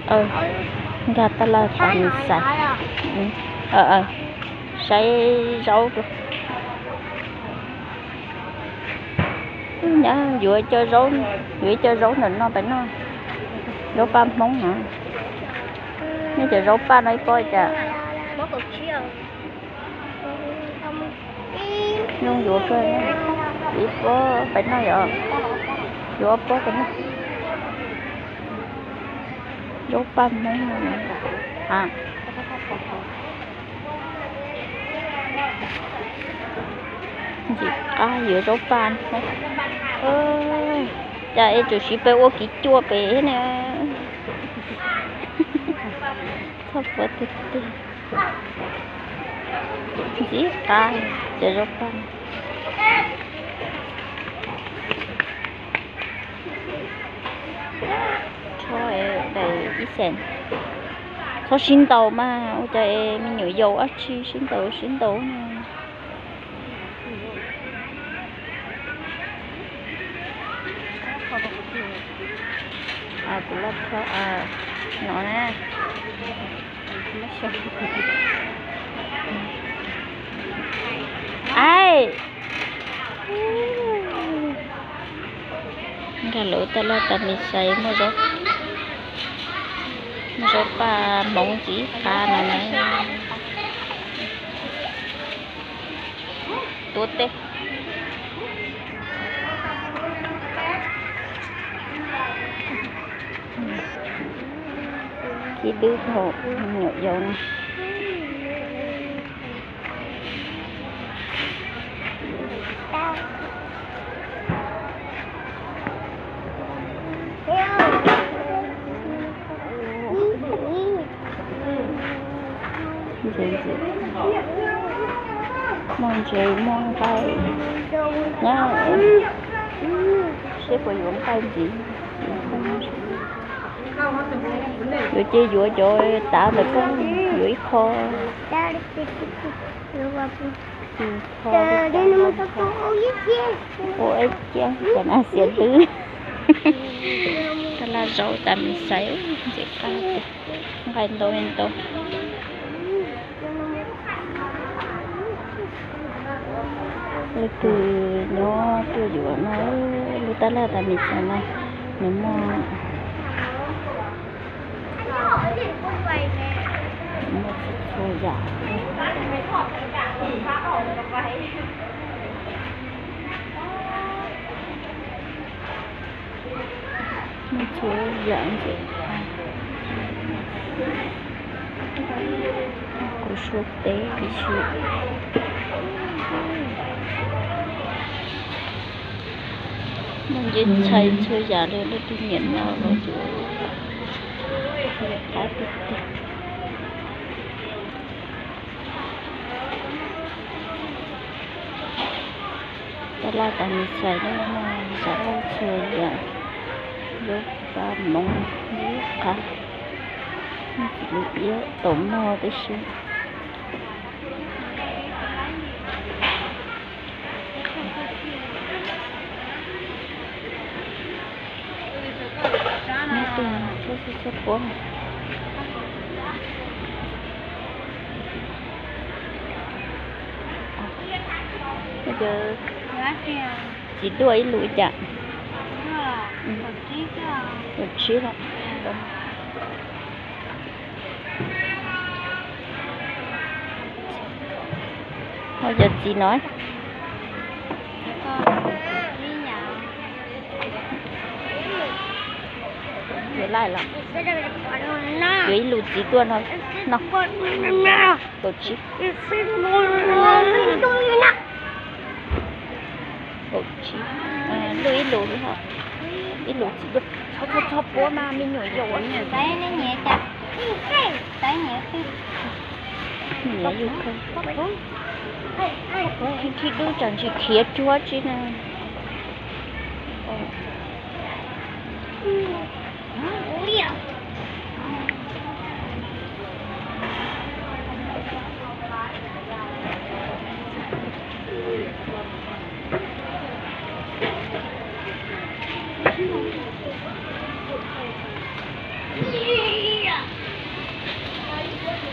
Nkag tab laj tas mus xaiv, saib zaub. Nyab yuav cov zaub, yuav ib co zaub ntawm no pem no, zaub paj Hmoob no. Nej cov zaub paj no ib pob cas zoo yuav kawg. Ib pob pem no yom, yuav ob pob pem no. Zaub paj Hmoob no. Ntxim qab yuav zaub paj. Cas es tsuas siv pes ua kiv cuaj pem ne. Txhob puav tiag tiag. Ntxim qab cov zaub paj. Tshuav ib xees. Txhob sib ntaus mas ua cas es me nyuam yaus dab tsi sib ntaus sib ntaus na. Kuv loj txhob no na. Ai, nkag lawv taj laj tas mus xaiv muaj zaub paj Hmoob ntxim qab no na. Tuav teb. Khib dwb thaum me nyuam yaus no. Ntses ntxiv, muaj ntses muaj nqaij na. Seb puas yuav nqaij ntxiv. Yuav ces yuav cov tav ntawm koj, yuav ib qho. Ua ib ciab cov na xiav twb. Taj laj zaub tas mus xaiv ntxim qab tiag, nqaij ntau li ntau. Leej twg nyob tuaj yuav no, lub taj laj tas mus xaiv no, nws muaj, muaj txhua yam. Muaj txhua yam ntxim qab. Kuv suav teb ib si. Muaj ntsis ntxhais txhua yam li leej twg nyiam no los yuav, nyiam qab tiag tiag. Taj laj tas mus xaiv lawm no, xaiv txhua yam, zaub paj Hmoob ntxim qab, tsis lub iab tau muag tib si. Neb tus txhob txhob txhob puab. Txiv duaj ib lus li cas? Kaum tsib los. Ho cov txiv no? Yuav laij los? Yuav ib lus txiv duaj no. No, kaum tsib. Kaum tsib. Luaj ib lus, ib lus txiv duaj. Txhob txhob txhob puab mas me nyuam yaus. Nyiam yus kawg. Khib dub tsam ntsis khiav cuag tsi na.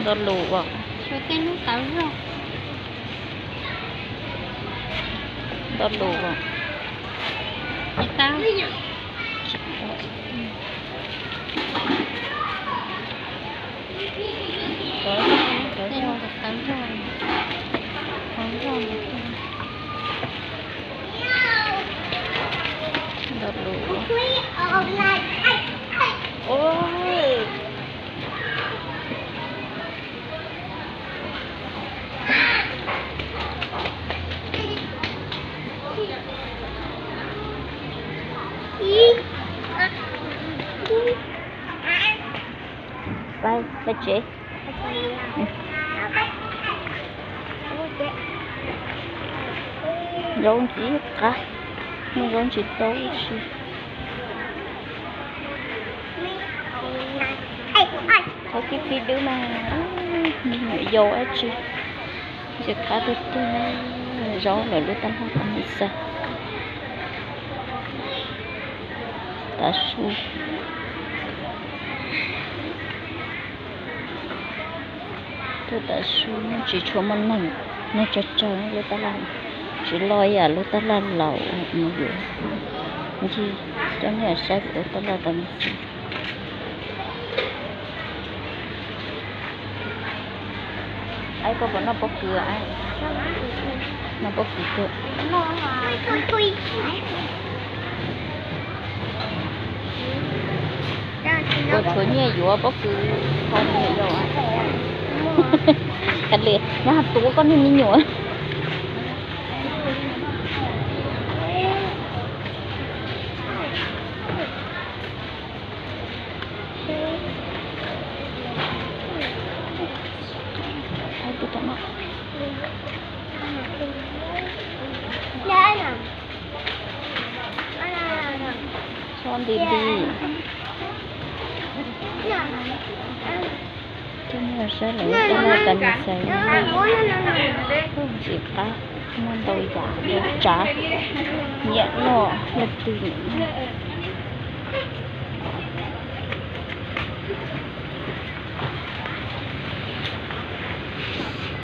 Nto lus as. Suav tej lub tawv zog. Nto lus as. Tawv zog, tawv zog, tawv zog. Nto lus. Pais, pais tsev. Zaub ntxiv qab, muaj zaub ntsis tau ib si. Qhov tib tib dub mas me nyuam yaus dab tsi. Ntxim qab tiag tiag. Zaub lawv lub tab laj tam sim xav. Tav su. Tuaj tav su tsis tshua muaj neeg, neeg tsawg tsawg lub tab laj, tsis loj ib yam lub tab laj laus mus yuav. Ncig coj nej saib lub tab laj tam sim. Aib, koj puas noj pob kws? Noj pob kws kawg. Puas tshuav nyiaj yuav pob kws tau me nyuam yaus? Kav liam, nyob hais tuav koj niag me nyuam. Txhob nti nti. Coj nej saib lawv lub tab laj tam sim xav. Ntxim qab, muaj ntau yam ntau tsav, nyiam noj leej twg nyiam noj.